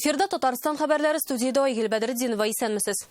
Эфирда Татарстан хәбәрләре, студиядә Айгөл Бәдретдинова. Исәнмесез.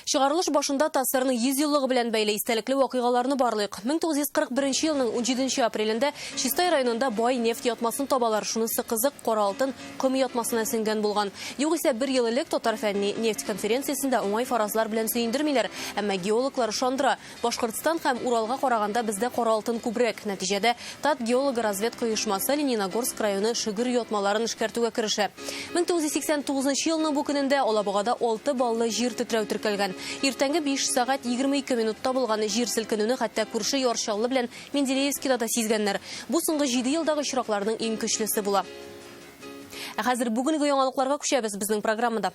Чыгарылыш башында ТАССРның 100 еллыгы белән бәйле истәлекле вакыйгаларны барлыйк. 1941 елның 17 апрелендә Чистай районында бай нефть ятмасын табалар. Шунысы кызык, кара алтын ком ятмасына сеңгән булган. Югыйсә бер ел элек Татар фәнни нефть конференциясендә уңай фаразлар белән сөендермиләр. Әмма геологлар ышандыра. Башкортстан һәм Уралга караганда бездә кара алтын күбрәк. Нәтиҗәдә, Татгеологоразведка оешмасы Лениногорск районы Шөгер ятмаларын эшкәртүгә керешә. 1989 елның бу көнендә Алабугада 6 баллы җир тетрәү теркәлгән. Иртәнге 5 сәгать 22 минутта булган җир селкенүне хәтта күрше Яр Чаллы белән Менделеевскида да сизгәннәр. Бу соңгы 7 елдагы очракларның иң көчлесе була. Ә хәзер бүгенге яңалыкларга күчәбез безнең программада.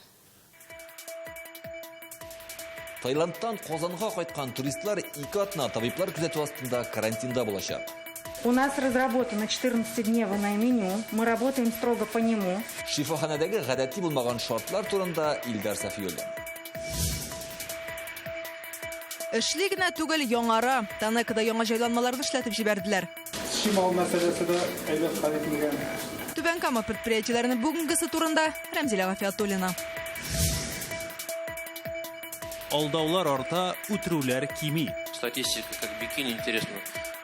Таиландтан Казанга кайткан туристлар ике атна табиблар күзәтү астында карантинда булачак. У нас разработано 14-дневное меню. Мы работаем строго по нему. Шифаханәдәге гадәти булмаган шартлар турында Илдар Сафиуллин. Эшли генә түгел, яңара. Танекада яңа җайланмаларны эшләтеп җибәрделәр. Чимал мәсьәләсе дә әйбәт хәл ителгән. Түбән Кама предприятиеләренең бүгенгесе турында Рәмзилә Гафиятуллина. Алдаулар арта, үтерүләр кими. Статистика как бикини, интересно,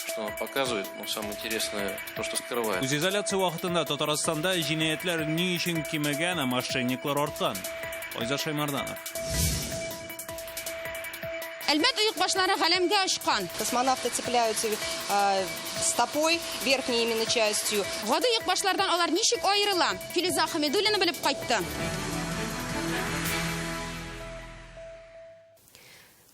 что она показывает, но самое интересное то, что скрывает. Үзизоляция вакытында Татарстанда җинаятьләр ни өчен кимегән, ә мошенниклар арткан? Айзат Шаймарданов. Әлмәт оекбашлары галәмгә очкан. Космонавты цепляются стопой, верхней именно частью. Гади оекбашлардан алар ничек аерыла? Филүзә Хәмидуллина белеп кайтты.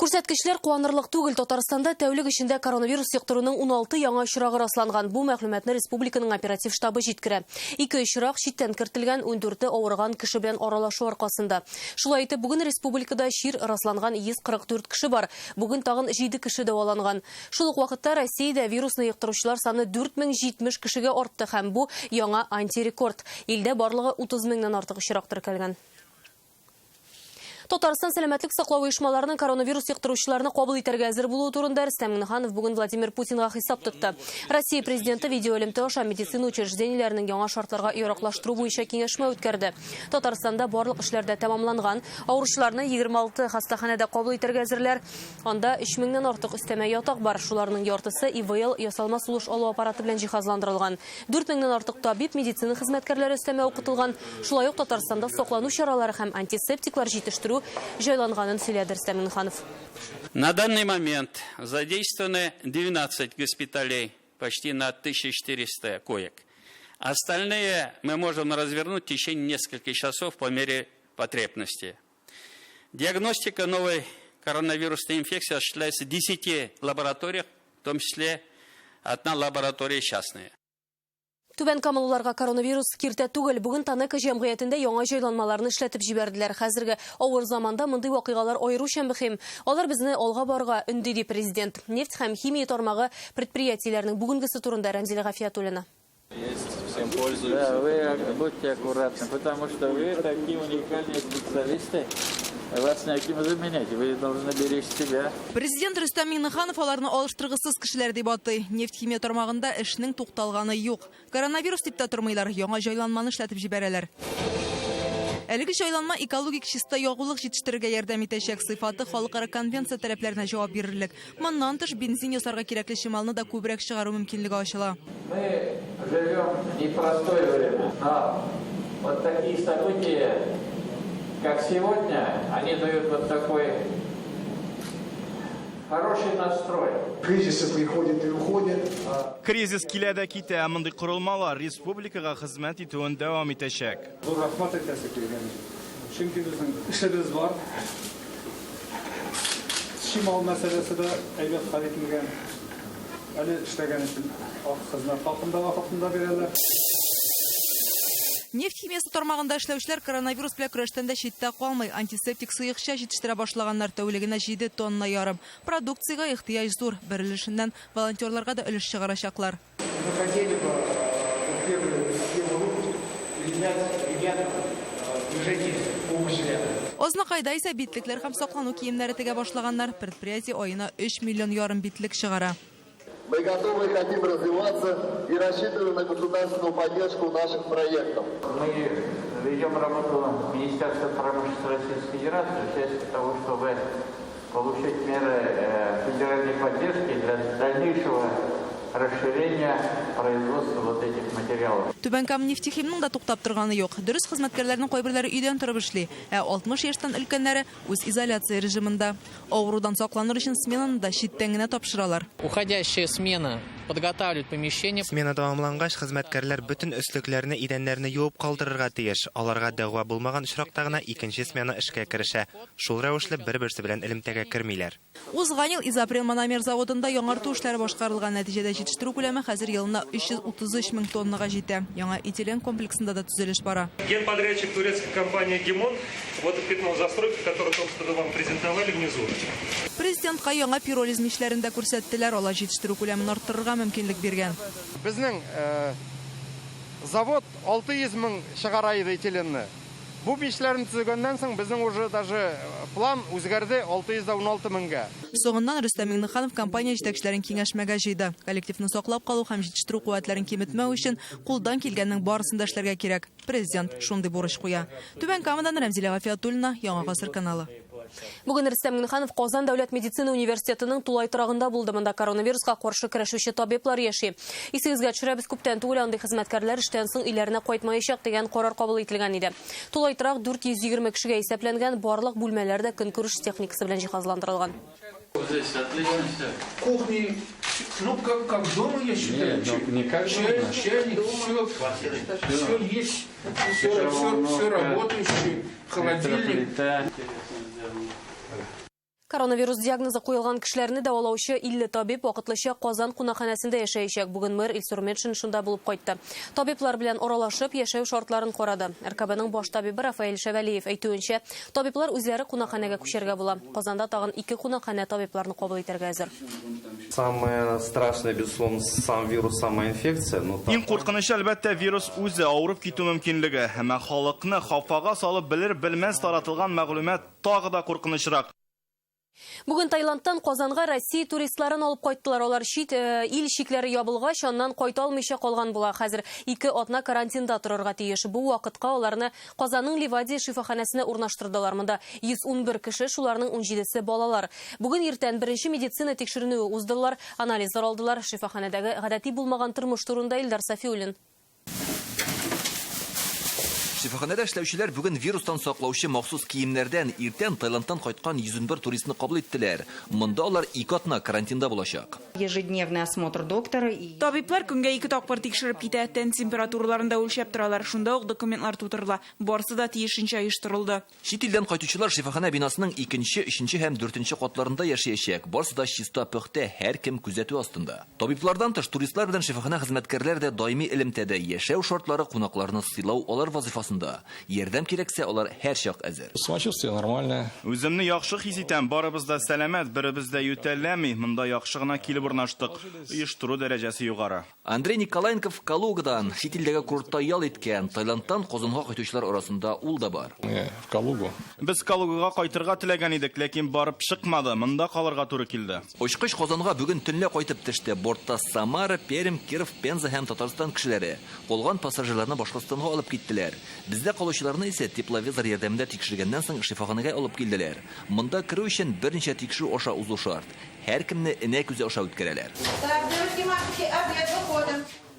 Күрсәткечләр куанырлык түгел. Татарстанда тәүлек эчендә коронавирус йоктыруның 16 яңа очрагы расланган. Бу мәгълүматны республиканың оператив штабы җиткерә. Ике очрак читтән кертелгән, 14-е авырган кеше белән аралашу аркасында. Шулай итеп, бүген республикада чир расланган 144 кеше бар. Бүген тагын 7 кеше дәваланган. Шул ук вакытта Россиядә вирусны йоктыручылар саны 4070 кешегә артты һәм бу яңа антирекорд. Илдә барлыгы 30 меңнән артык очрак теркәлгән. Татарстан сәламәтлек саклау оешмаларының коронавирус йоктыручыларны кабул итәргә әзер булуы турында Рөстәм Миңнеханов бүген Владимир Путинга хисап тотты. Россия президенты видеоэлемтә аша медицина учреждениеләренең яңа шартларга яраклаштыру буенча киңәшмә үткәрде. Татарстанда барлык эшләр дә тәмамланган. Авыручыларны 26 хастаханәдә кабул итәргә әзерләр. Анда 3 меңнән артык өстәмә ятак бар. Шуларның яртысы ИВЛ ясалма сулыш алу аппараты белән җиһазландырылган. 4 меңнән артык табиб, медицина хезмәткәрләре өстәмә укытылган. Шулай ук Татарстанда саклану чаралары һәм антисептиклар җитештерү җайланганын сөйләде Рөстәм Миңнеханов. На данный момент задействованы 12 госпиталей, почти на 1400 коек. Остальные мы можем развернуть в течение нескольких часов по мере потребности. Диагностика новой коронавирусной инфекции осуществляется в 10 лабораториях, в том числе одна лаборатория частная. Түбән Камалыларга коронавирус киртә түгел. Бүген Танека җәмгыятендә яңа җайланмаларны эшләтеп җибәрделәр. Хәзерге авыр заманда мондый вакыйгалар аеруча мөһим. Алар безне алга барырга өнди, ди президент. Нефть һәм химия тармагы предприятиеләренең бүгенгесе турында Рәмзилә Гафиятуллина. Есть, всем пользуются. Да, вы будьте аккуратны, потому что вы такие уникальные специалисты. Вас некем заменять, вы должны беречь себя. Президент Рөстәм Миңнеханов аларны алыштыргысыз кешеләр дип атый. Нефть химия тармагында эшнең тукталганы юк. Коронавирус дип тә тормыйлар, яңа җайланманы эшләтеп җибәрәләр. Әлеге җайланма экологик чиста ягулык җитештерергә ярдәм итәчәк, сыйфаты халыкара конвенция таләпләренә җавап бирерлек. Моннан тыш, бензин ясарга кирәкле чималны да күбрәк чыгару мөмкинлеге ачыла. Мы живем в непростое время, но вот такие события, как сегодня, они дают вот такой хороший настрой. Кризисы приходят и уходят. Кризис килә дә китә, мондый корылмалар республикага хезмәт итүен дәвам итәчәк. Зур рәхмәт әйтәсе килгән. Чөнки безнең эшебез бар. Чимал мәсьәләсе дә әйбәт хәл ителгән. Әле эшләгән өчен хезмәт хакын да вакытында бирәләр. Нефть химиясе тармагында эшләүчеләр коронавирус белән көрәштән дә читтә калмый. Антисептик сыекча җитештерә башлаганнар, тәүлегенә 7 тонна ярым. Продукциягә ихтыяҗ зур. Бер өлешеннән волонтерларга да өлеш чыгарачаклар. Мы хотели бы первую руку передать ребятам движение помощи. Азнакайда исә битлекләр һәм саклану киемнәре тегә башлаганнар. Предприятие аена 3 миллион ярым битлек чыгара. Мы готовы и хотим развиваться и рассчитываем на государственную поддержку наших проектов. Мы ведем Ведем работу Министерства промышленности Российской Федерации в части того, чтобы получить меры федеральной поддержки для дальнейшего расширения производства вот этих материалов. Түбән Кама нефтехимның да туктап торганы юк. Дөрес, хезмәткәрләрнең кайберләре өйдән торып эшли, ә 60 яшьтән өлкәннәре үз изоляция режимында. Авырудан сакланыр өчен сменаны да читтән генә тапшыралар. Уходящая смена подготавливает помещение. Смена тәмамлангач, хезмәткәрләр бөтен өслекләрне, идәннәрне юып калдырырга тиеш. Аларга дәгъва булмаган очракта гына икенче смена эшкә керешә. Шул рәвешле бер-берсе белән элемтәгә кермиләр. Узган ел Изопрен мономер заводында яңарту эшләре башкарылган. Нәтиҗәдә җитештерү күләме хәзер елына 333 мең тоннага җитә. Яңа этилен комплексында да төзелеш бара. Генподрядчик турецкой компании «Гемон», вот пятно застройки, которое только что вам презентовали внизу. Президентка яңа пиролиз мичләрен дә күрсәттеләр. Алар җитештерү күләмен арттырырга мөмкинлек биргән. Безнең завод 600 мең чыгара иде этиленны. Бу мичләрне төзегәннән соң безнең уже даже план үзгәрде 616 меңгә. Соңыннан Рөстәм Миңнеханов компания җитәкчеләрен киңәшмәгә җыйды. Коллективны саклап калу һәм җитештерү куәтләрен киметмәү өчен кулдан килгәннең барысын да эшләргә кирәк. Президент шундый бурыч куя. Түбән Камадан Рәмзилә Гафиятуллина, Яңа Гасыр каналы. Бүген Рөстәм Миңнеханов Казан дәүләт медицина университетының тулай торагында булды. Монда коронавируска каршы көрәшүче табиблар яши. Исегезгә төшерәбез, күптән түгел андый хезмәткәрләр эштән соң өйләренә кайтмаячак дигән карар кабул ителгән иде. Тулай торак 420 кешегә исәпләнгән, барлык бүлмәләр дә көнкүреш техникасы белән җиһазландырылган. Здесь отлично все. Кухни, ну как дома, я считаю. Нет, ну, не как дома. Чайник, все есть, все работающее, холодильник. Коронавирус диагнозы куелган кешеләрне дәвалаучы 50 табиб вакытлыча Казан кунакханәсендә яшәячәк. Бүген мэр Илсур Метшин шунда булып кайтты. Табиблар белән аралашып, яшәү шартларын карады. РКБның баш табибы Рафаэль Шәвәлиев әйтүенчә, табиблар үзләре кунакханәгә күчәргә була. Казанда тагын 2 кунакханә табибларны кабул итәргә әзер. Самое страшное, безусловно, сам вирус, сама инфекция. Иң куркынычы, әлбәттә, вирус үзе, авырып китү мөмкинлеге. Әмма халыкны хафага салып белер-белмәс таратылган мәгълүмат тагы да куркынычрак. Бүген Таиландтан Казанга Россия туристларын алып кайттылар. Алар чит ил чикләре ябылгач, аннан кайта алмыйча калган була. Хәзер 2 атна карантинда торырга тиеш. Бу вакытка аларны Казанның Ливадия шифаханәсенә урнаштырдылар. Монда 111 кеше, шуларның 17-се балалар. Бүген иртән беренче медицина тикшеренүе уздырдылар, анализлар алдылар. Шифаханәдәге гадәти булмаган тормыш турында Илдар Сафиуллин. Шифаханәдә эшләүчеләр бүген вирустан саклаучы махсус киемнәрдән иртән Таиландтан кайткан 111 туристны кабул иттеләр. Монда алар 2 атна карантинда булачак. Ежедневный осмотр доктора и Табиблар көнгә 2 тапкыр тикшереп китә, тән температураларын да үлчәп торалар. Шунда ук документлар тутырыла. Барысы да тиешенчә оештырылды. Чит илдән кайтучылар шифаханә бинасының 2-нче, 3-нче һәм 4-нче катларында яшәячәк. Барысы да чиста, пөхтә, һәркем күзәтү астында. Табиблардан тыш туристлар белән шифаханә хезмәткәрләре дә даими элемтәдә. Яшәү шартлары, кунакларны сыйлау алар вазифасы. Ярдәм кирәксә, алар һәрчак әзер. Самочувствие нормальное. Үземне яхшы хис итәм. Барыбыз да сәламәт, беребез дә ютәлләми. Монда яхшы гына килеп урнаштык. Оештыру дәрәҗәсе югары. Андрей Николаенков Калугадан, чит илдәге курортта ял иткән. Таиландтан Казанга кайтучылар арасында ул да бар. В Калугу. Без Калугага кайтырга теләгән идек, ләкин барып чыкмады. Монда калырга туры килде. Очкыч Казанга бүген төнлә кайтып төште. Бортта Самара, Пермь, Киров, Пенза һәм Татарстан кешеләре. Калган пассажирларны Башкортстанга алып киттеләр. Бездә калучыларны исә тепловизор ярдәмендә тикшергәннән соң шифаханәгә алып килделәр. Монда керү өчен берничә тикшерү аша узу шарт. Һәркемне энә күзе аша үткәрәләр.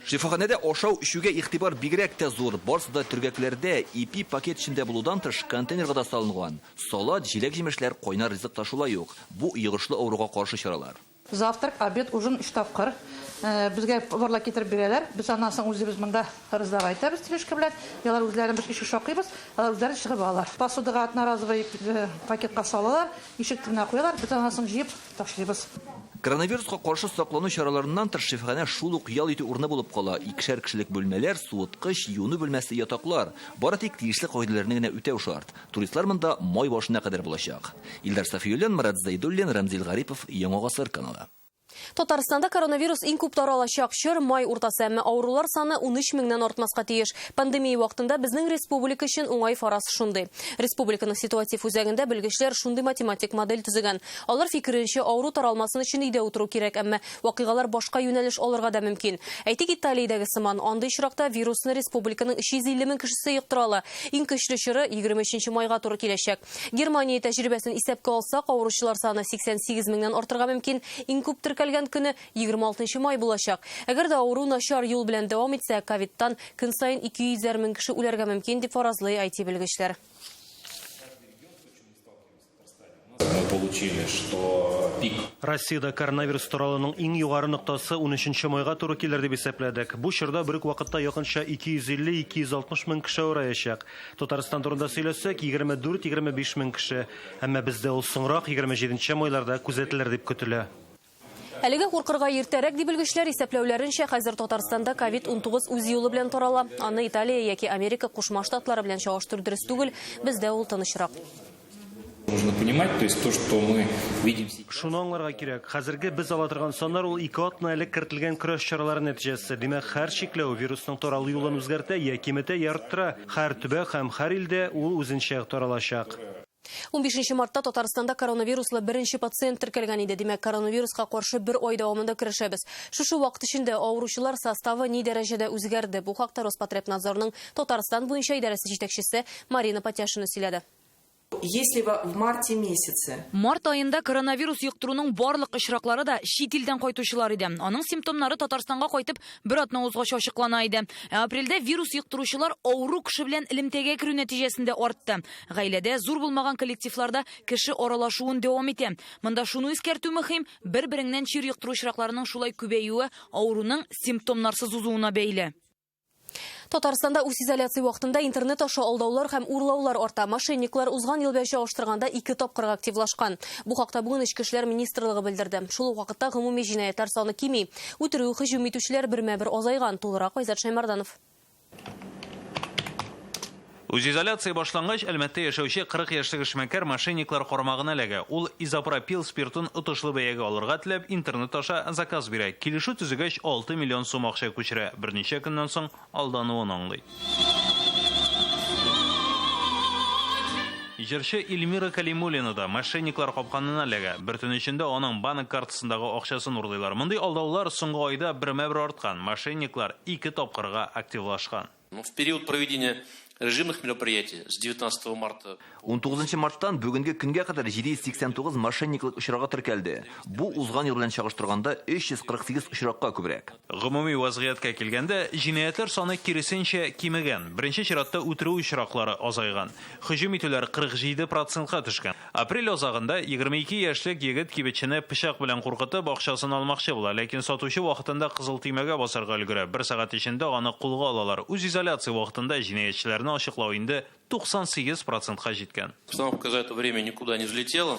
Шифаханәдә ашау эчүгә игътибар бигрәк тә зур. Барысы да төргәкләрдә, ипи пакет эчендә булудан тыш контейнерга да салынган. Салат, җиләк-җимешләр, кайнар ризык та шулай ук. Бу йогышлы авыруга каршы чаралар. Завтрак, обед, ужин 3 тапкыр. Безгә поварлар китереп бирәләр. Без аннан соң үзебез монда раздавать итәбез тележка белән. Алар үзләрен без ишек шакыйбыз, алар үзләре чыгып алалар. Посудага одноразовый пакетка салалар, ишек төбенә куялар, без аннан соң җыеп ташлыйбыз. Коронавируска каршы саклану чараларыннан тыш шифаханә шул ук ял итү урыны булып кала. Икешәр кешелек бүлмәләр, суыткыч, юыну бүлмәсе, ятаклар. Бары тик тиешле кагыйдәләрне генә үтәү шарт. Туристлар монда май башына кадәр булачак. Илдар Сафиуллин, Марат Зайдуллин, Рамзил Гарипов, Яңа Гасыр каналы. Татарстанда коронавирус иң күп таралачак чор май уртасы, әмма авырулар саны 13 меңнән артмаска тиеш. Пандемия вакытында безнең республика өчен уңай фараз шундый. Республиканың ситуатив үзәгендә белгечләр шундый математик модель төзегән. Алар фикеренчә, авыру таралмасын өчен өйдә утыру кирәк, әмма вакыйгалар башка юнәлеш алырга да мөмкин. Әйтик, Италиядәге сыман, андый очракта вирусны республиканың 350 мең кешесе йоктыра ала. Иң көчле чоры 23 майга туры киләчәк. Германия тәҗрибәсен исәпкә алсак, авыручылар саны 88 меңнән артырга мөмкин. Иң күп теркәлгән көне 26 май булачак. Әгәр дә авыру начар юл белән дәвам итсә, ковидтан көн саен 200 мең кеше үләргә мөмкин, дип фаразлый IT белгечләр. Мы получили, что пик. Россиядә коронавирус таралуның иң югары ноктасы 13 майга туры килер дип исәпләдек. Бу чорда бер үк вакытта якынча 250-260 мең кеше авыраячак. Татарстан турында сөйләсәк, 24-25 мең кеше. Әмма бездә ул соңрак 27 майларда күзәтелер дип көтелә. Әлегә куркырга иртәрәк дип белгечләр исәпләүләренчә, хәзер Татарстанда ковид-19 үз юлы белән тарала. Аны Италия яки Америка Кушма Штатлары белән чагыштыру дөрес түгел, бездә ул тынычрак. Нужно понимать, то есть то, что мы видим сейчас. Шуны аңларга кирәк. Хәзерге без ала торган саннар ул 2 атна элек кертелгән көрәш чаралары нәтиҗәсе. Димәк, һәр чикләү вирусның таралу юлын үзгәртә, я киметә, я арттыра. Һәр төбәк һәм һәр илдә ул үзенчә таралачак. 15 мартта Татарстанда коронавируслы беренче пациент теркәлгән иде. Димәк, коронавируска каршы бер ай дәвамында көрәшәбез. Шушы вакыт эчендә авыручылар составы ни дәрәҗәдә үзгәрде? Бу хакта Роспотребнадзорның Татарстан буенча идарәсе җитәкчесе Марина Патяшина сөйләде. Если в марте месяце. Март айында коронавирус йоктыруның барлык очраклары да чит илдән кайтучылар иде. Аның симптомнары Татарстанга кайтып бер атна узгач ачыклана иде. Ә апрельдә вирус йоктыручылар авыру кеше белән элемтәгә керү нәтиҗәсендә артты. Гаиләдә зур булмаган коллективларда кеше аралашуын дәвам итә. Монда шуны искәртү мөһим, бер-береңнән чир йоктыру очракларының шулай күбәюе авыруның симптомнарсыз узуына бәйле. Татарстанда үзизоляция вакытында интернет аша алдаулар һәм урлаулар арта. Мошенниклар узган ел белән чагыштырганда 2 тапкырга активлашкан. Бу хакта бүген Эчке эшләр министрлыгы белдерде. Шул ук вакытта гомуми җинаятьләр саны кими. Үтерү, һөҗүм итүчеләр бермә-бер азайган. Тулырак Айзат Шаймарданов. Үзизоляция башлангач, Әлмәттә яшәүче 40 яшьлек эшмәкәр мошенниклар карамагына эләгә. Ул изопропил спиртын отышлы бәягә алырга теләп интернет аша заказ бирә. Килешү төзегәч 6 миллион сум акча күчерә. Берничә көннән соң алдануын аңлый. Җырчы Эльмира Калимуллина да мошенниклар капканына эләгә. Бер төн эчендә аның банк картасындагы акчасын урлыйлар. Мондый алдаулар соңгы айда бермә-бер арткан. Мошенниклар 2 тапкырга активлашкан. В период проведения режимных мероприятий с 19 марта. 19 марттан бүгенге көнгә кадәр 789 мошенниклык очрагы теркәлде. Бу узган ел белән чагыштырганда 348 очракка күбрәк. Гомуми вазгыятькә килгәндә, җинаятьләр саны киресенчә кимегән. Беренче чиратта үтерү очраклары азайган. Һөҗүм итүләр 47%-ка төшкән. Апрель азагында 22 яшьлек егет кибетчене пычак белән куркытып акчасын алмакчы була, ләкин сатучы вакытында кызыл төймәгә басарга өлгерә. Бер сәгать эчендә аны кулга алалар. Үзизоляция вакытында җинаятьчеләрне ачыклау инде 98%-ка җиткән. Обстановка за это время никуда не взлетела.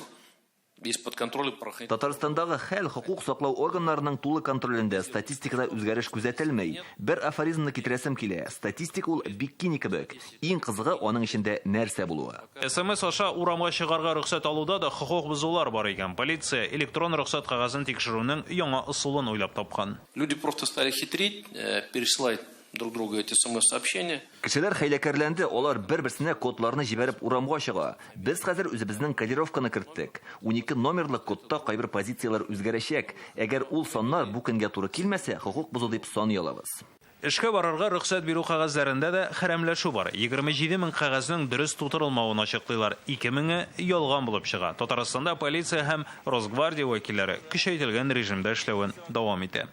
Из-под контроля проходит. Татарстандагы хәл хукук саклау органнарының тулы контролендә статистикада үзгәреш күзәтелмәй. Бер афоризмны китерәсем килә. Статистика ул бикини кебек. Иң кызыгы аның эчендә нәрсә булуы. СМС аша урамга чыгарга рөхсәт алуда да хукук бозулар бар икән. Полиция электрон рөхсәт кәгазен тикшерүнең яңа ысулын уйлап тапкан. Люди просто стали хитрить, пересылать друг другу эти смс-сообщения. Кешеләр хәйләкәрләнде, алар бер-берсенә кодларны җибәреп урамга чыга. Без хәзер үзебезнең кодировканы керттек. 12 номерлы кодта кайбер позицияләр үзгәрәчәк. Әгәр ул саннар бу көнгә туры килмәсә, хукук бозу дип саный алабыз. Эшкә барырга рөхсәт бирү кәгазьләрендә дә хәрәмләшү бар. 27 мең кәгазьнең дөрес тутырылмавын ачыклыйлар. 2 меңе ялган булып чыга. Татарстанда полиция һәм Росгвардия вәкилләре көчәйтелгән режимда эшләвен дәвам итә.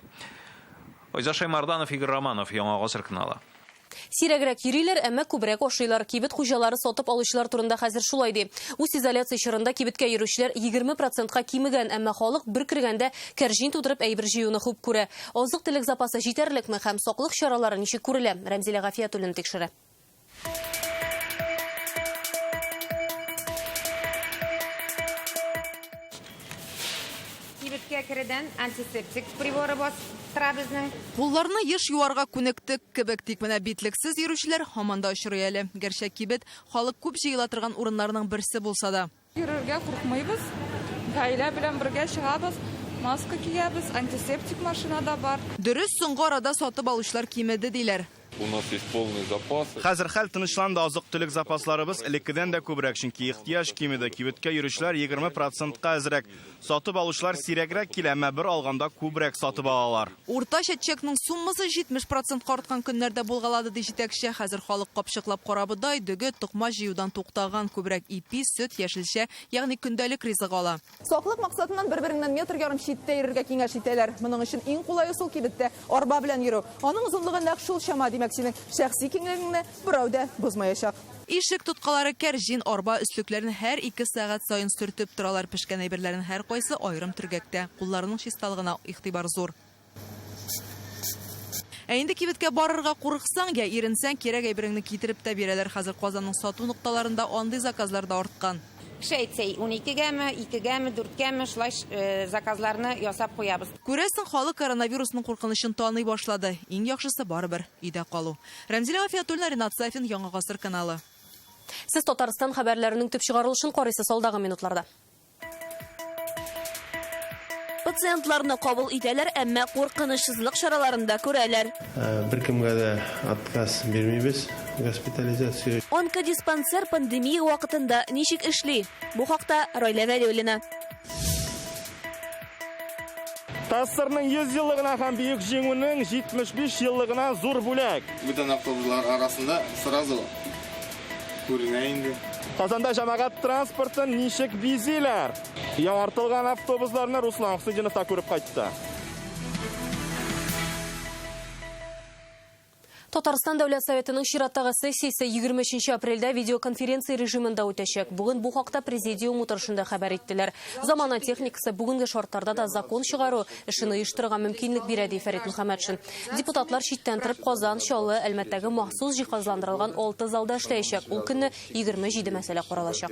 Айзат Шаймарданов, Игорь Романов, Яңа Гасыр каналы. Сирәгрәк йөриләр, әмма күбрәк ашыйлар. Кибет хуҗалары сатып алучылар турында хәзер шулай ди. Үзизоляция чорында кибеткә йөрүчеләр 20%-ка кимегән, әмма халык бер кергәндә кәрҗин тутырып әйбер җыюны хуп күрә. Азык-төлек запасы җитәрлекме һәм саклык чаралары ничек күрелә? Рәмзилә Гафиятуллина тикшерә. Кибеткә керүдән антисептик приборы бастыра безнең. Кулларны еш юарга күнектек кебек, тик менә битлексез йөрүчеләр һаман да очрый әле. Гәрчә кибет халык күп җыела торган урыннарның берсе булса да. Йөрергә куркмыйбыз. Гаилә белән бергә чыгабыз. Маска киябез, антисептик машинада бар. Дөрес, соңгы арада сатып алучылар кимеде диләр. У нас есть полный запас. Хәзер хәл тынычланды, азык-төлек запасларыбыз элеккедән дә күбрәк, чөнки ихтыяҗ кимеде. Кибеткә йөрүчеләр 20%-ка әзрәк. Сатып алучылар сирәгрәк килә, әмма бер алганда күбрәк сатып алалар. Уртача чекның суммасы 70%-ка арткан көннәрдә булгалады, ди җитәкче. Хәзер халык капчыклап карабодай, дөге, токмач җыюдан туктаган, күбрәк ипи, сөт, яшелчә, ягъни көндәлек ризык ала. Саклык максатыннан бер-береңнән метр ярым читтә йөрергә киңәш итәләр. Моның өчен иң кулай ысул кибеттә арба белән йөрү. Аның озынлыгы нәкъ шул чама, димәк, синең шәхси киңлегеңне берәү дә бозмаячак. Ишек тоткалары, кәрҗин, арба өслекләрен һәр 2 сәгать саен сөртеп торалар. Пешкән әйберләрен һәр кайсы аерым төргәктә. Кулларының чисталыгына игътибар зур. Ә инде кибеткә барырга курыксаң, я иренсәң, кирәк әйбереңне китереп тә бирәләр. Хәзер Казанның сату нокталарында андый заказлар да арткан. Кеше әйтсә, 12-гәме, 2-гәме, 4-гәме шулай заказларны ясап куябыз. Күрәсең, халык коронавирусның куркынычын таный башлады. Иң яхшысы барыбер өйдә калу. Рәмзилә Гафиятуллина, Ринат Сафин, Яңа Гасыр каналы. Сез Татарстан хәбәрләренең төп чыгарылышын карыйсыз алдагы минутларда. Пациентларны кабул итәләр, әмма куркынычсызлык чараларын да күрәләр. Беркемгә дә отказ бирмибез госпитализация. Онкодиспансер пандемия вакытында ничек эшли? Бу хакта Райлә Вәлиуллина. ТАССРның 100 еллыгына һәм Бөек Җиңүнең 75 еллыгына зур бүләк. Бүтән автобуслар арасында сразу күренә инде. Казанда җәмәгать транспортын ничек бизиләр? Яңартылган автобусларны Руслан Хөсетдинов та күреп кайтты. Татарстан Дәүләт Советының чираттагы сессиясе 23 апрельдә видеоконференция режимында үтәчәк. Бүген бу хакта президиум утырышында хәбәр иттеләр. Замана техникасы бүгенге шартларда да закон чыгару эшен оештырырга мөмкинлек бирә, ди Фәрит Мөхәммәтшин. Депутатлар читтән торып Казан, Чаллы, Әлмәттәге махсус җиһазландырылган 6 залда эшләячәк. Ул көнне 27 мәсьәлә каралачак.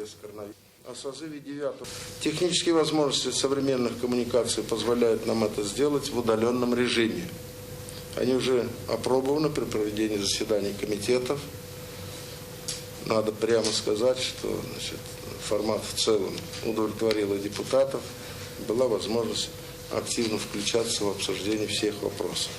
Технические возможности современных коммуникаций позволяют нам это сделать в удаленном режиме. Они уже опробованы при проведении заседаний комитетов. Надо прямо сказать, что, значит, формат в целом удовлетворил и депутатов. Была возможность активно включаться в обсуждение всех вопросов.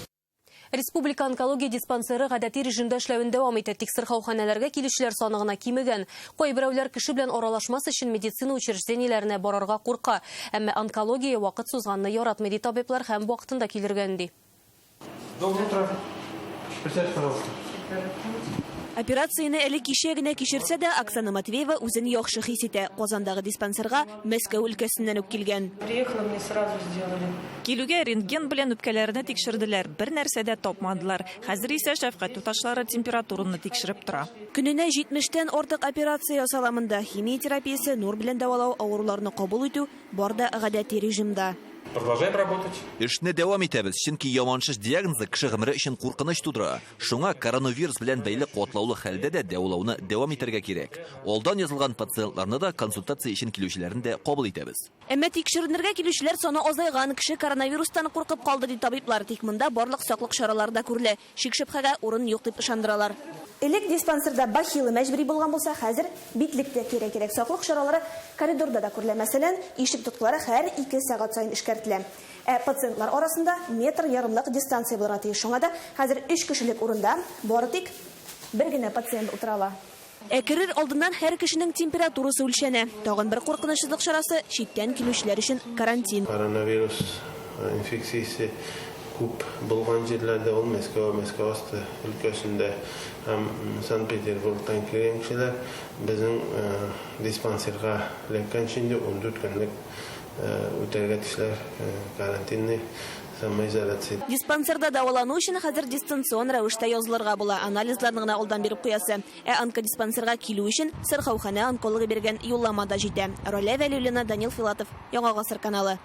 Республика онкология диспансеры гадәти режимда эшләвен дәвам итә, тик сырхауханәләргә килүчеләр саны гына кимегән. Кайберәүләр кеше белән аралашмас өчен медицина учреждениеләренә барырга курка. Әмма онкология вакыт сузганны яратмый, ди табиблар, һәм вакытында килергә өнди. Доброе утро. Присядьте, пожалуйста. Операцияне әле кичә генә кичерсә дә, Оксана Матвеева үзен яхшы хис итә. Казандагы диспансерга Мәскәү өлкәсеннән үк килгән. Приехала, мне сразу сделали. Килүгә рентген белән үпкәләрне тикшерделәр, бер нәрсә дә тапмадылар. Хәзер исә шәфкать туташлары температураны тикшереп тора. Көненә 70-тән артык операция ясала монда. Химия терапиясе, нур белән дәвалау, авыруларны кабул итү бар да гадәти режимда. Продолжаем работать. Эшне дәвам итәбез, чөнки яман шеш диагнозы кеше гомере өчен куркыныч тудыра. Шуңа коронавирус белән бәйле катлаулы хәлдә дә дәвалауны дәвам итәргә кирәк. Алдан язылган пациентларны да, консультация өчен килүчеләрне дә кабул итәбез. Әмма тикшеренергә килүчеләр саны азайган, кеше коронавирустан куркып калды, ди табиблар. Тик монда барлык саклык чаралары да күрелә. Шик-шөбһәгә урын юк дип ышандыралар. Элек диспансерда бахилы мәҗбүри булган булса, хәзер битлек тә кирәк. Саклык чаралары коридорда да күрелә. Мәсәлән, ишек тоткалары һәр 2 сәгать саен эшкәртелә. Ә пациентлар арасында метр ярымлык дистанция булырга тиеш. Шуңа да хәзер 3 кешелек урында бары тик бер генә пациент утыра ала. Ә керер алдыннан һәр кешенең температурасы үлчәнә. Тагын бер куркынычсызлык чарасы читтән килүчеләр өчен карантин. Коронавирус инфекциясе күп булган җирләрдә, ул Мәскәү, Мәскәү асты өлкәсендә һәм Санкт-Петербургтан килгән кешеләр безнең диспансерга эләккәнче инде 14 көнлек үтәргә тиешләр карантинный самоизоляция. Диспансерда дәвалану өчен хәзер дистанцион рәвештә язылырга була. Анализларны гына алдан биреп куясы. Ә онкодиспансерга килү өчен сырхауханә онкологы биргән юллама да җитә. Ралия Вәлиуллина, Данил Филатов, Яңа Гасыр каналы.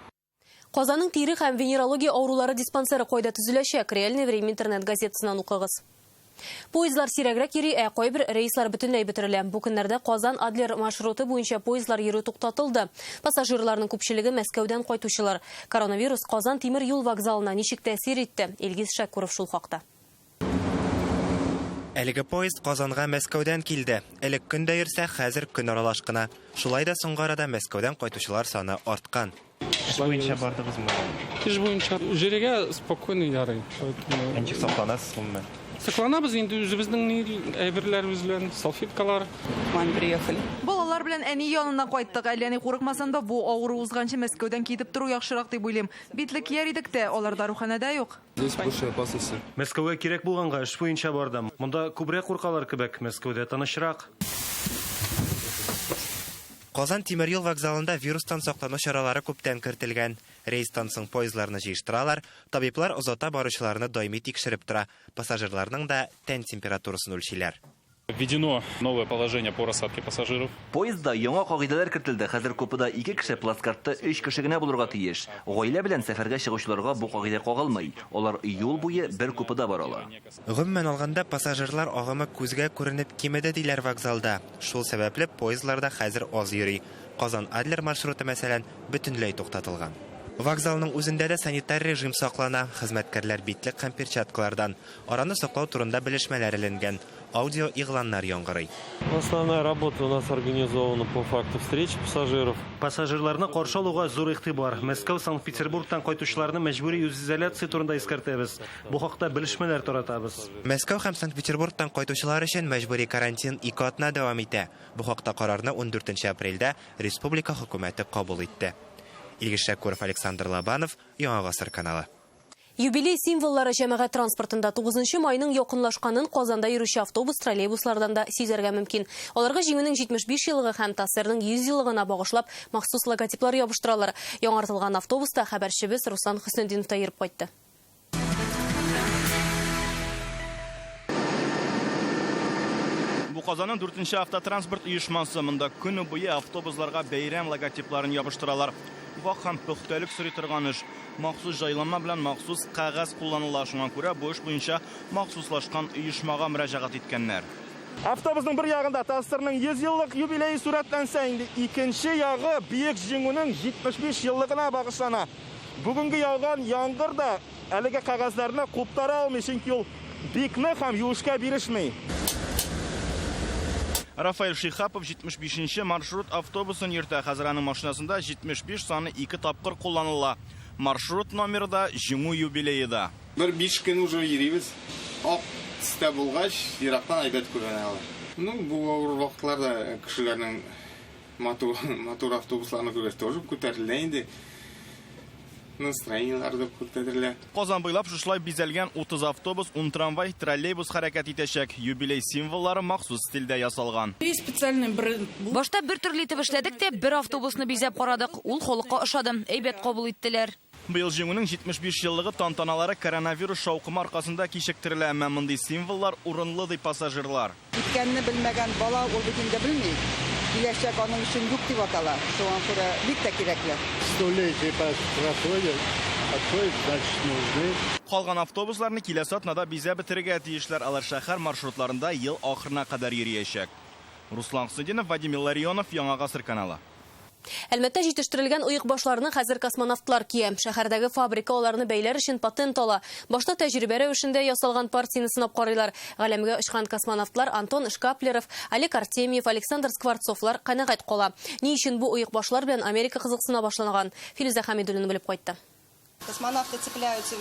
Казанның тире һәм венерология авырулары диспансеры кайда төзеләчәк? Реальное время интернет газетасыннан укыгыз. Поездлар сирәгрәк йөри, ә кайбер рейслар бөтенләй бетерелә. Бу көннәрдә Казан Адлер маршруты буенча поездлар йөрү туктатылды. Пассажирларның күпчелеге Мәскәүдән кайтучылар. Коронавирус Казан тимер юл вокзалына ничек тәэсир итте? Илгиз Шәкүров шул хакта. Әлеге поезд Казанга Мәскәүдән килде. Элек көндә йөрсә, хәзер көн аралаш кына. Шулай да соңгы арада Мәскәүдән кайтучылар саны арткан. Эш буенча бардыгызмы? Эш буенча җиргә спокойно ярый. Ә ничек сакланасыз гомумән? Сакланабыз инде үзебезнең ни әйберләребез белән, салфеткалар. Маме приехали. Балалар белән әни янына кайттык. Әллә ни курыкмасам да, бу авыру узганчы Мәскәүдән китеп тору яхшырак дип уйлыйм. Битлек кияр идек тә, алар даруханәдә юк. Здесь больше опасности. Мәскәүгә кирәк булганга эш буенча бардым. Монда күбрәк куркалар кебек, Мәскәүдә тынычрак. Казан тимер юл вокзалында вирустан саклану чаралары күптән кертелгән. Рейстан соң поездларны җыештыралар, табиблар озата баручыларны даими тикшереп тора, пассажирларның да тән температурасын үлчиләр. Введено новое положение по рассадке пассажиров. Поездда яңа кагыйдәләр кертелде. Хәзер купеда ике кеше, плацкартта өч кеше генә булырга тиеш. Гаилә белән сәфәргә чыгучыларга бу кагыйдә кагылмый. Алар юл буе бер купеда бара ала. Гомумән алганда, пассажирлар агымы күзгә күренеп кимеде, диләр вокзалда. Шул сәбәпле поездлар да хәзер аз йөри. Казан-Адлер маршруты, мәсәлән, бөтенләй туктатылган. Вокзалның үзендә дә санитар режим саклана. Хезмәткәрләр битлек һәм перчаткалардан. Араны саклау турында белешмәләр эленгән. Аудио игъланнар яңгырый. Основная работа у нас организована по факту встреч пассажиров. Пассажирларны каршы алуга зур игътибар. Мәскәү, Санкт-Петербургтан кайтучыларны мәҗбүри үзизоляция турында искәртәбез. Бу хакта белешмәләр таратабыз. Мәскәү һәм Санкт-Петербургтан кайтучылар өчен мәҗбүри карантин ике атна дәвам итә. Бу хакта карарны 14 апрельдә республика хөкүмәте кабул итте. Илгиз Шәкүров, Александр Лобанов, Яңа Гасыр каналы. Юбилей символлары җәмәгать транспортында 9 майның якынлашканын Казанда йөрүче автобус, троллейбуслардан да сизәргә мөмкин. Аларга Җиңүнең 75 еллыгы һәм ТАССРның 100 еллыгына багышлап махсус логотиплар ябыштыралар. Яңартылган автобуста хәбәрчебез Руслан Хөснетдинов та йөреп кайтты. Бу Казанның 4нче автотранспорт оешмасы. Монда көне буе автобусларга бәйрәм логотипларын ябыштыралар. Вак һәм пөхтәлек сорый торган эш. Махсус җайланма белән махсус кәгазь кулланыла. Шуңа күрә бу эш буенча махсуслашкан оешмага мөрәҗәгать иткәннәр. Автобусның бер ягында ТАССРның 100 еллык юбилее сурәтләнсә, инде икенче ягы Бөек Җиңүнең 75 еллыгына багышлана. Бүгенге яуган яңгыр да әлеге кәгазьләрне куптара алмый, чөнки ул бик нык һәм юешкә бирешми. Рафаэль Шихапов 75-нче маршрут автобусын йөртә. Хәзер аның машинасында 75 саны ике тапкыр кулланыла. Маршрут номеры да, Җиңү юбилее да. Бер 5 көн уже йөрибез. Ак төстә булгач, ерактан әйбәт күренә алар. Ну, бу авыр вакытларда кешеләрнең матур, матур автобусларны күргәч тоже күтәрелә инде. Настроениеләр дә күтәрелә. Казан буйлап шушылай бизәлгән 30 автобус, 10 трамвай, троллейбус хәрәкәт итәчәк. Юбилей символлары махсус стильдә ясалган. Специальный бренд. Башта бер төрле итеп эшләдек тә, бер автобусны бизәп карадык. Ул халыкка ошады, әйбәт кабул иттеләр. Быел Җиңүнең 75 еллыгы тантаналары коронавирус шаукымы аркасында кичектерелә, әмма мондый символлар урынлы ди пассажирлар. Үткәнне белмәгән бала ул бит инде белми. Киләчәк аның өчен юк дип атала. Шуңа күрә бик тә кирәкле. Столетие проходит, отходит, значит, нужны. Калган автобусларны киләсе атнада бизәп бетерергә тиешләр. Алар шәһәр маршрутларында ел ахырына кадәр йөриячәк. Руслан Хөснетдинов, Вадим Илларионов, Яңа Гасыр каналы. Әлмәттә җитештерелгән оекбашларны хәзер космонавтлар кия. Шәһәрдәге фабрика аларны бәйләр өчен патент ала. Башта тәҗрибә рәвешендә ясалган партияне сынап карыйлар. Галәмгә очкан космонавтлар Антон Шкаплеров, Олег Артемьев, Александр Скворцовлар канәгать кала. Ни өчен бу оекбашлар белән Америка кызыксына башланган? Филүзә Хәмидуллина белеп кайтты. Космонавты цепляются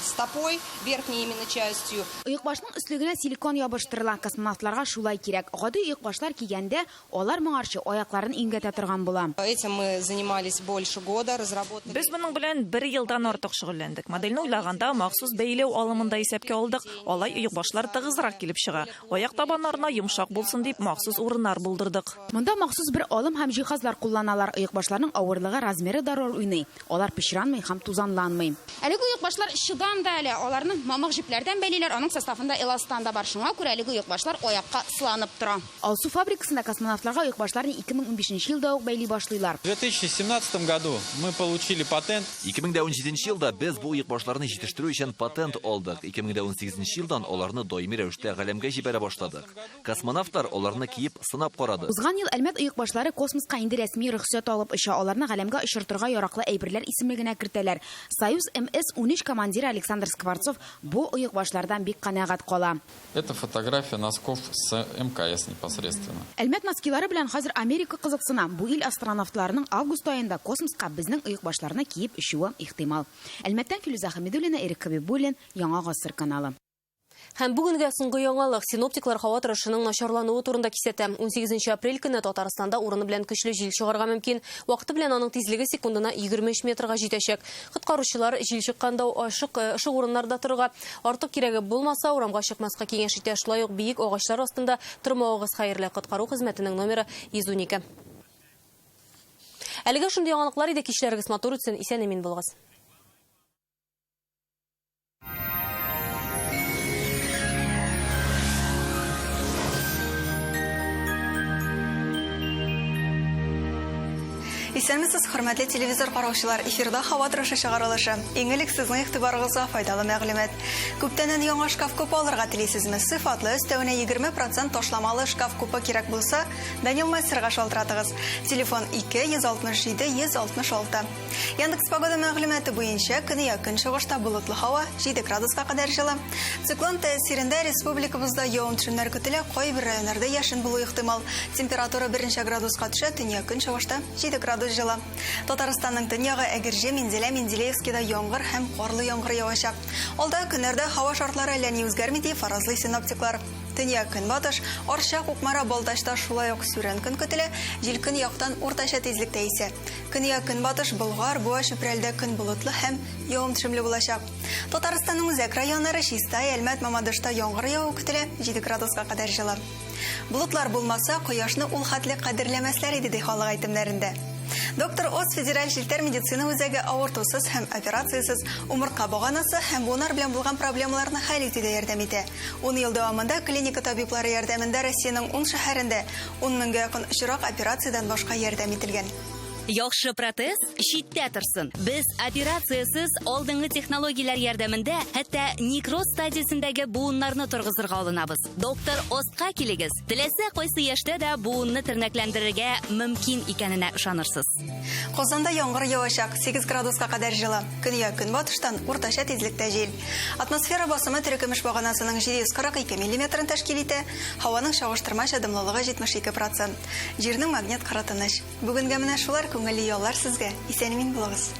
стопой, верхней именно частью. Оекбашның өслегенә силикон ябыштырыла. Космонавтларга шулай кирәк. Гади оекбашлар кигәндә алар моңарчы аякларын имгәтә торган була. Этим мы занимались больше года, разработали. Без моның белән бер елдан артык шөгыльләндек. Модельне уйлаганда махсус бәйләү алымын да исәпкә алдык. Алай оекбашлар тыгызрак килеп чыга. Аяк табаннарына йомшак булсын дип махсус урыннар булдырдык. Монда махсус бер алым һәм җиһазлар кулланалар. Оекбашларның авырлыгы, размеры да роль уйный. Алар пычранмый һәм тузанланмый. Әлеге оекбашлар чыдам да әле. Аларны мамык җепләрдән бәйлиләр. Аның составында эластан да бар. Шуңа күрә әлеге оекбашлар аякка сыланып тора. Алсу фабрикасында космонавтларга оекбашларны 2015 елда ук бәйли башлыйлар. В 2017 году мы получили патент. 2017 елда без бу оекбашларны җитештерү өчен патент алдык. 2018 елдан аларны даими рәвештә галәмгә җибәрә башладык. Космонавтлар аларны киеп сынап карады. Узган ел Әлмәт оекбашлары космоска инде рәсми рөхсәт алып оча. Аларны галәмгә очыртырга яраклы әйберләр исемлегенә кертәләр. Союз МС-13 командиры Александр Скворцов бу оекбашлардан бик канәгать кала. Это фотография носков с МКС непосредственно. Әлмәт носкилары белән хәзер Америка кызыксына. Бу ил астронавтларының август аенда космоска безнең оекбашларны киеп очуы ихтимал. Әлмәттән Филүзә Хәмидуллина, Эрик Хабибуллин, Яңа Гасыр каналы. Һәм бүгенгә соңгы яңалык: синоптиклар һава торышының начарлануы турында кисәтә. 18 апрель көне Татарстанда урыны белән көчле җил чыгарга мөмкин. Вакыты белән аның тизлеге секундына 23 метрга җитәчәк. Коткаручылар җил чыкканда ачык ышык урыннарда торырга, артык кирәге булмаса, урамга чыкмаска киңәш итә. Шулай ук биек агачлар астында тормавыгыз хәерле. Коткару хезмәтенең номеры 112. Әлегә шундый яңалыклар иде. Кичләрегез матур үтсен, исән-имин булыгыз. Исәнмесез, хөрмәтле телевизор караучылар. Эфирда һава торышы чыгарылышы. Иң элек сезнең игътибарыгызга файдалы мәгълүмат. Күптәннән яңа шкаф-купе алырга телисезме? Сыйфатлы, өстәвенә 20% ташламалы шкаф-купе кирәк булса, Данил Мастерга шалтыратыгыз. Телефон 2 167 166. Яндекс Погода мәгълүматы буенча, көньяк көнчыгышта болытлы һава, 7 градуска кадәр җылы. Циклон тәэсирендә республикабызда явым-төшемнәр көтелә, кайбер районнарда яшен булу ихтимал. Температура берничә градуска төшә, төньяк-көнчыгышта 7 градус җылы. Татарстанның төньягы Әгерҗе, Минзәлә, Менделеевскида яңгыр һәм карлы яңгыр явачак. Алдагы көннәрдә һава шартлары әллә ни үзгәрми, дип фаразлый синоптиклар. Төньяк-көнбатыш, Арча, Кукмара, Балтачта шулай ук сүрән көн көтелә, җил көньяктан уртача тизлектә исә. Көньяк-көнбатыш, Болгар, Буа, Чүпрәлдә көн болытлы һәм явым-төшемле булачак. Татарстанның үзәк районнары, Чистай, Әлмәт, Мамадышта яңгыр яву көтелә, 7 градуска кадәр җылы. Болытлар булмаса, кояшны ул хәтле кадерләмәсләр иде, ди халык әйтемнәрендә. Доктор Оз федераль челтәр медицина үзәге авыртусыз һәм операциясез умыртка баганасы һәм буыннар белән булган проблемаларны хәл итүдә ярдәм итә. Ун ел дәвамында клиника табиблары ярдәмендә Россиянең ун шәһәрендә ун меңгә якын очрак операциядән башка ярдәм ителгән. Яхшы протез читтә торсын. Без операциясез алдынгы технологияләр ярдәмендә хәтта некроз стадиясендәге буыннарны торгызырга алынабыз. Доктор Остка килегез. Теләсә кайсы яшьтә дә буынны тернәкләндерергә мөмкин икәненә ышанырсыз. Казанда яңгыр явачак, 8 градуска кадәр җылы. Көньяк-көнбатыштан уртача тизлектә җил. Атмосфера басымы терекөмеш баганасының 742 миллиметрын тәшкил итә, һаваның чагыштырмача дымлылыгы 72 процент. Җирнең магнит кыры тыныч. Бүгенгә менә шулар, күңелле яллар сезгә, исән-имин булыгыз!